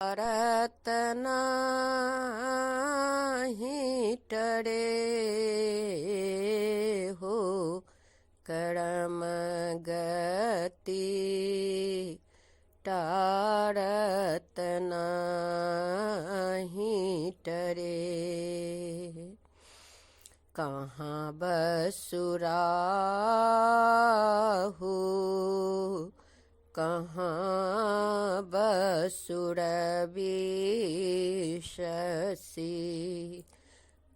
टारत नाही टरे हो करम गति, टारत नाही टरे। कहाँ बसुराहु कहाँ बसुरबीशसी,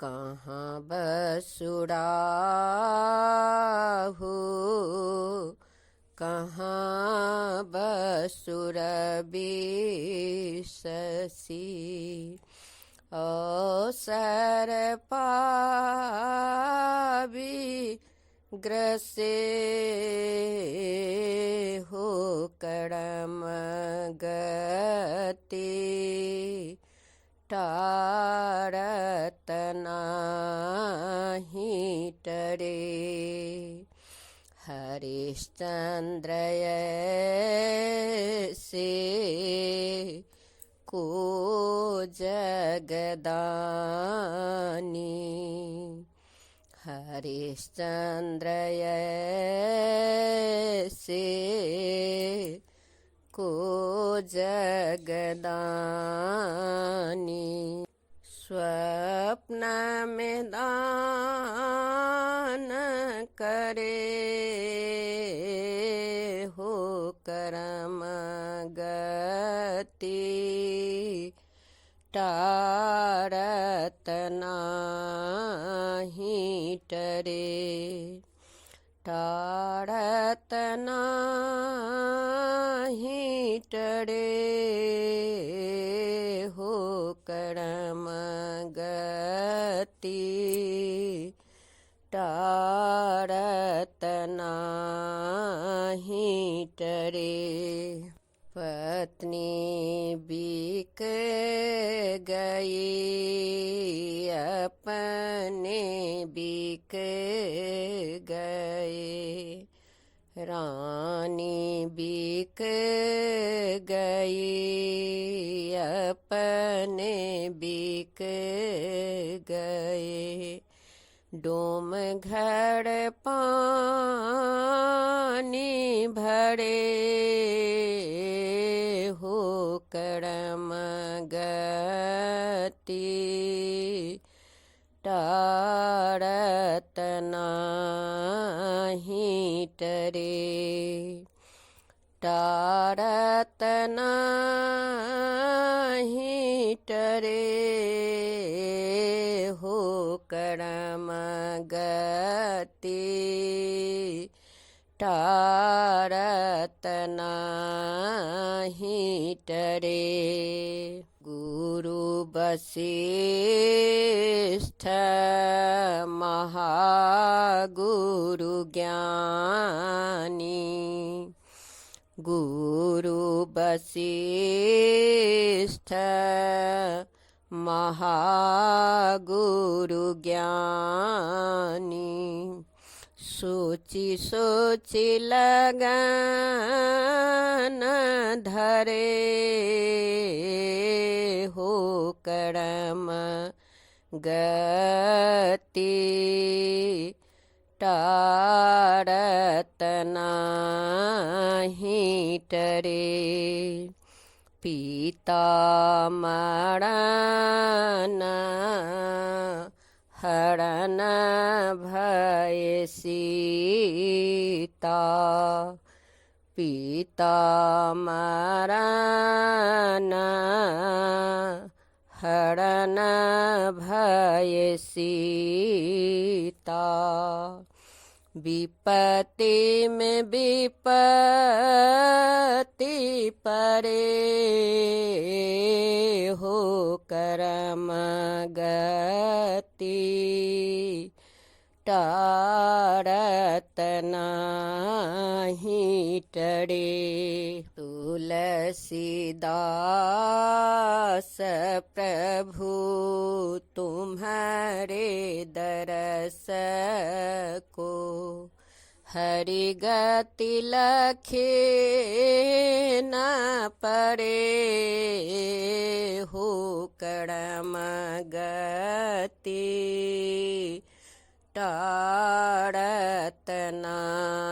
कहाँ बसुराहु कहाँ बसुरबीशसी। अवसर पाबी ग्रसे हो करम गति, टारत नाही टरे। हरिश्चंद्र ऐसे को जगदानी, हरिश्चंद्र ऐसे को जगदानी। स्वप्न में दान करे हो करम गति, टारत नाही टरे, टारत नाही टरे हो करम गति, टारत नाही टरे। पत्नी बिक गई अपने बिक गए, रानी बिक गई अपने बिक गए। डोम घर पानी भरे हो करम गति, टारत नाही टरे, टारत नाही टरे हो करम गति, टारत नाही टरे। गुरु वशिष्ठ महागुरु ज्ञानी, गुरु वशिष्ठ महागुरु ज्ञानी। सोची सोची लगन धरे हो करम गति, टारत नाही टरे। पिता मरण हरण भय सीता, पिता मरण हरण भय सीता। विपत्ति में विपत्ति परे हो करम गति, टारत नाही टरे। तुलसीदास प्रभु तुम्हारे दरस को, हरि गति लखे न परे हो करम गति टारत नाही।